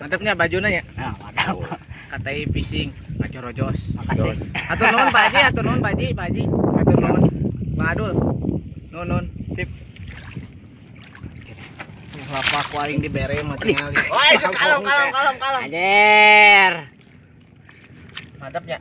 Mantapnya bajuna nya. Nah, mantap. Katai pising ngacorojos. Makasih. Atur nuhun Pak Haji, atur nuhun Pak Haji, Pak Haji. Atur nuhun. Bang Adul. Nuhun nuhun. Sip. Lapak ku aing dibere mah tingali. Woi, kalem kalem kalem kalem. Anjir. Mantapnya.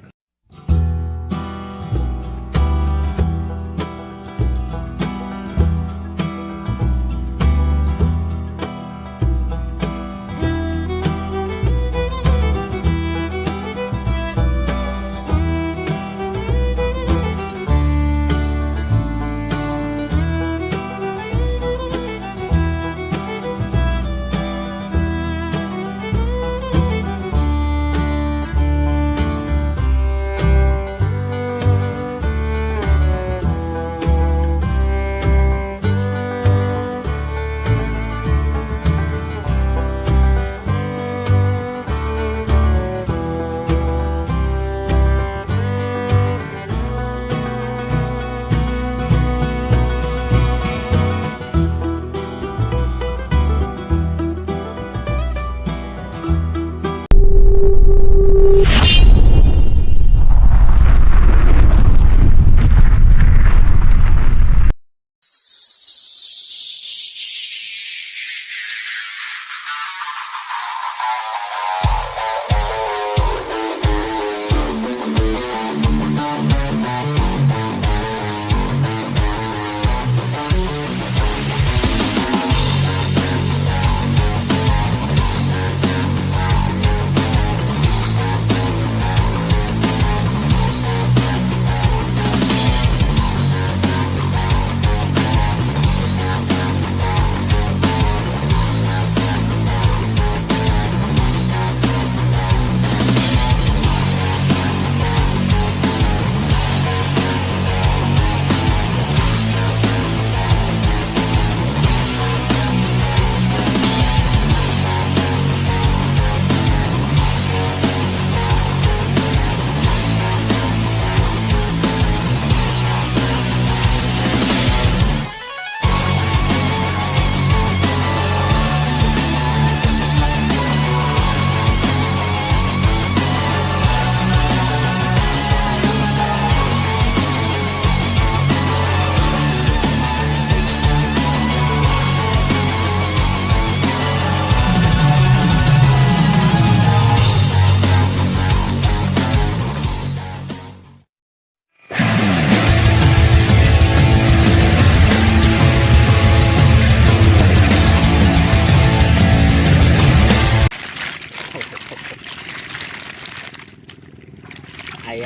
Ayo.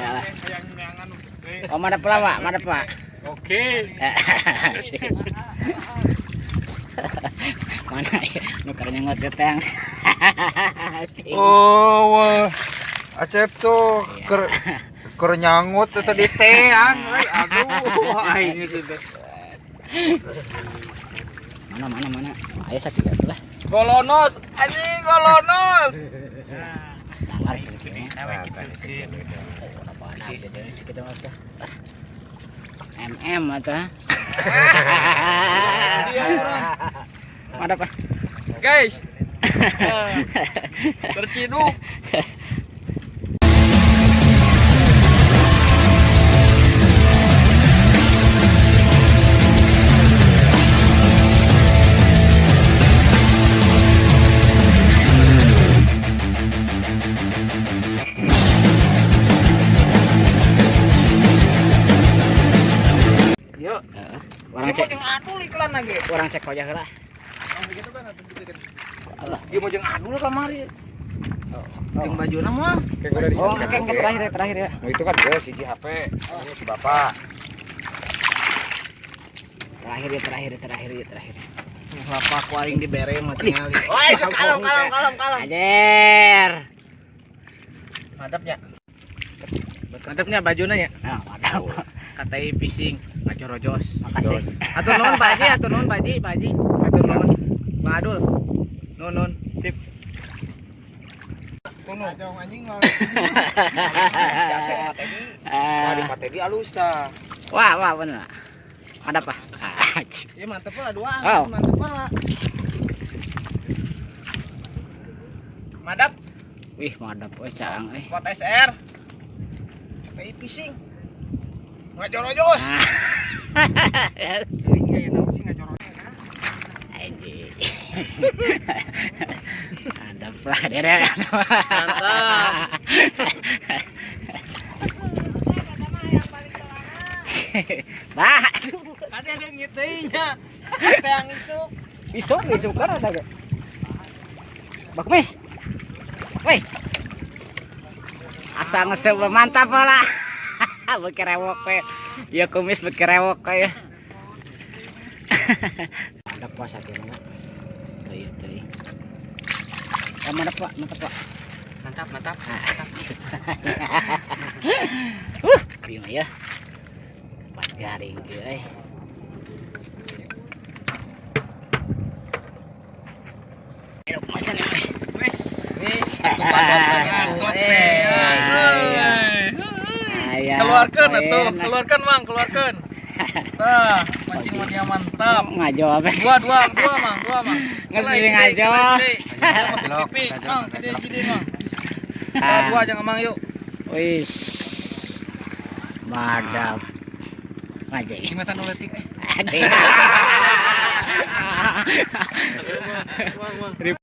Oh, mana pula, Pak? Mana, Pak? Oke. Mana ya? Nukarnya ngot tang. Oh, wah. Acep tuh ker ker nyangut itu di teang euy. Aduh, aing itu teh. Mana mana mana. Ayo sakit lah. Golonos, anjing golonos. Standar gitu ya. MM atau mana Pak? Guys. Terciduk. Yuk. Orang cek, Jeung adul iklan lagi. orang cek aja lah. Ieu mah jeung adul kamari. Jeung bajuna moal. Kayak udah Oh, disiapkan. oke, terakhir ya, terakhir ya. Nah, itu kan gue si HP, ini si bapak. Terakhir ya, terakhir ya, terakhir ya, terakhir. Lapak ku aing dibere mah tingali. Woi, kalem kalem kalem kalem. Anjir. Mantapnya. Mantapnya bajuna nya. Nah, mantap. Katai pising ngacorojos. Makasih. Atur nuhun Pak Haji, atur nuhun Pak Haji, Pak Haji. Atur nuhun. Bang Adul. Nuhun nuhun. Sip. Tunu. Anjing mah. Wah, di Pak Teddy alus tah. Wah, wah bener. Ada apa? Ya mantep lah dua, Oh. mantep lah. Madap, Wih, madap euy caang euy. pot SR. TI pising. Ngajorojos. Anjing. Mantap lah, derek. Mantap. Bah, Tadi ada ngiteunya. Yang isuk. isuk isuk kan ada ge. Bakumis. Woi. Asa ngeseup mantap lah. Bekerewok we. Ya kumis bekerewok we. Ada puasa tuh enggak? Tuh ya tuh. Ya mantap Pak, mantap Pak. Mantap, mantap. Prima ya. Empat garing kieu euy. Ayo masan ya. Wis. Wis, Ayah. Keluarkan atuh, keluarkan Mang, keluarkan. Tah, mancing mania mantap. Ngajo apa? Dua, dua, dua Mang, dua Mang. Nges pilih ngajo. Masuk TV, Mang, gede gede Mang. Tah, dua jangan Mang yuk. Wis. Mantap. Anjing. Cimetan uletik eh. Anjing. Mang, Mang.